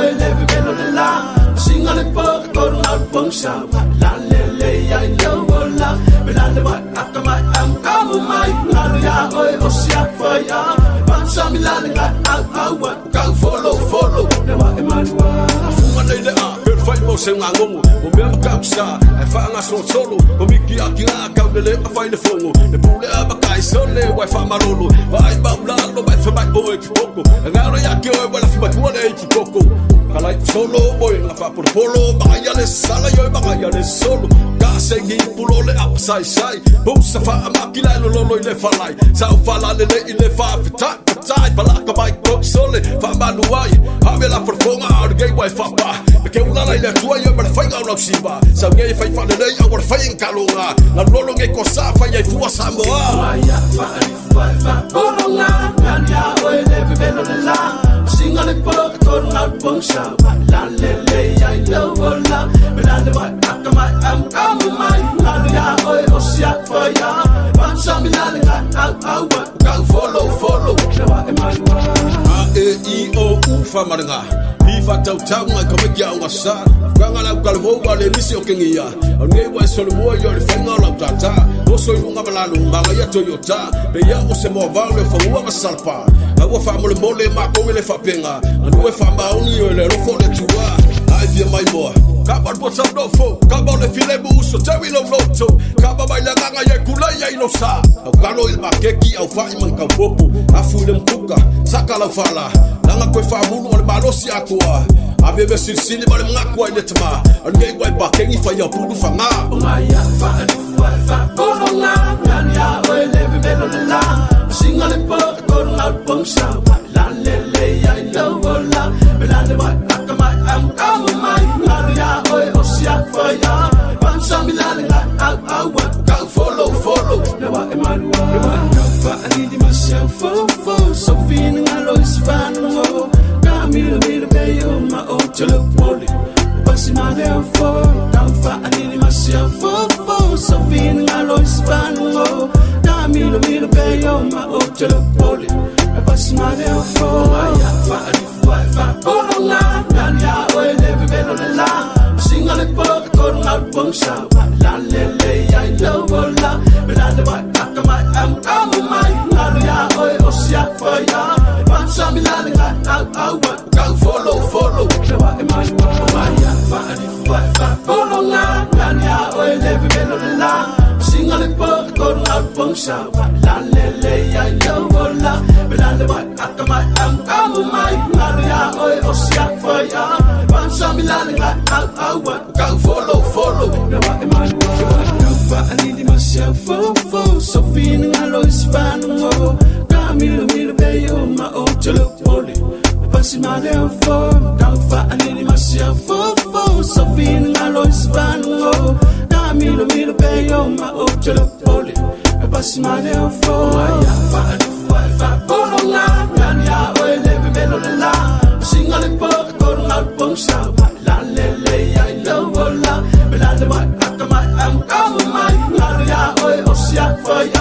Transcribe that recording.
oe le vevelo le la. Singa le po tolu ngau pong sa la le le ya i lo la. Me la le wa akamai am kamu mai ngalu ya oe o sia fa ya. Pansa mi la le nga au au wa kau follow follow le wa e malua. Funga nei le a pe fai mo se ngangongo o mea ma kau sa e fa nga so solo o miki a ki nga kau le le a fai le fongo le pule a makai sole wa fa malolo wa ai ba ula lo ba fa mai o e ki poko nga ro ya ke o wa la fi matua le ki poko kalai solo boy nga fa por polo ba ya le sala yo ba ya le solo ka sengi pulo le up sai sai busa fa makila lo lo lo le falai sa fa la le le i le fa ta tai palaka mai ko sole fa maluai ave la forfonga o le wai fa pa ke ula la ile tua yo ma fai ngau siva sa ngai fai fa le au fai en kalonga la lolo ngai ko sa fa ya fua sa moa Maya fa fa fa bolonga ngania oe le vevelo le la. Singa le po tolu ngau pong sa la le le ya i lo la. Me la le wa akamai am kamu mai ngalu ya oe o sia fa ya. Pansa mi la le nga au au wa kau follow follow le wa e malua. A E I O U fa maranga mi fa tau tau ngai ka me kia nga sa ka nga lau ka le wa le nisi o kengia o nei wa so le mo yo le fenga lau tata o so i lunga malalu manga ya Toyota pe ya o se mo va le fa ua ma salpa a ua fa mo le mo le ma ko le fa penga a nu e fa ma oni o le ro fo le tua ai fia mai moa ka ba bo sa do fo ka ba le file bu so te wi lo lo to ka ba mai la nga ye kula ye lo sa au kalo il ma keki au fa i man ka popo a fu le mkuka saka la fala langa koe fa mulu o le malosi atua ave me silisili ma le mngakua i le tama a ngai wai pa kengi fa ia pulu fa ngā. Maya fa fa fa bolonga ngania oe le vevelo le la. Singa le po tolu ngau pong sa la le le ya i lo la. Me la le wa akamai am kamu mai ngalu ya oe o sia fa ya. Pansa mi la le nga au au wa kau follow follow le wa e malua. Le wa kau fa ani di masia fo fo so fina ngalo is fanu ka milo milo be yo ma o chalo poli. Pasi ma le fo kau fa ani di masia fo fo so fina ngalo is fanu ka milo milo be yo ma o chalo poli. Pasi ma le fo ya fa ani fa fa bolonga ngania oe le vevelo le la. Singa le po tolu ngau pong sa la le le ya i lo la. Me la le wa akamai am kamu mai ngalu ya oe o sia fa ya. Pansa mi la le nga au au wa kau follow follow le wa e malua. Maya fa fa fa bolonga ngania oe le vevelo le la. Singa le po tolu ngau pong sa la le le ya i lo la. Me la le wa akamai am kamu mai ngalu ya oe o sia fa ya. Pansa mi la le nga au au wa kau follow follow le wa e malua. Kau fa ani di masia fo fo so fina ngalo is fanu ka milo milo be yo ma o chalo poli. Pasi ma le fo kau fa ani di masia fo fo so fina ngalo is fanu ka milo milo be yo ma o chalo poli. Pasi ma le fo ya fa ani fa fa bolonga ngania oe le vevelo le la. Singa le po tolu ngau pong sa la le le ya i lo la. Me la le wa akamai am kamu mai ngalu ya oe o sia fa ya.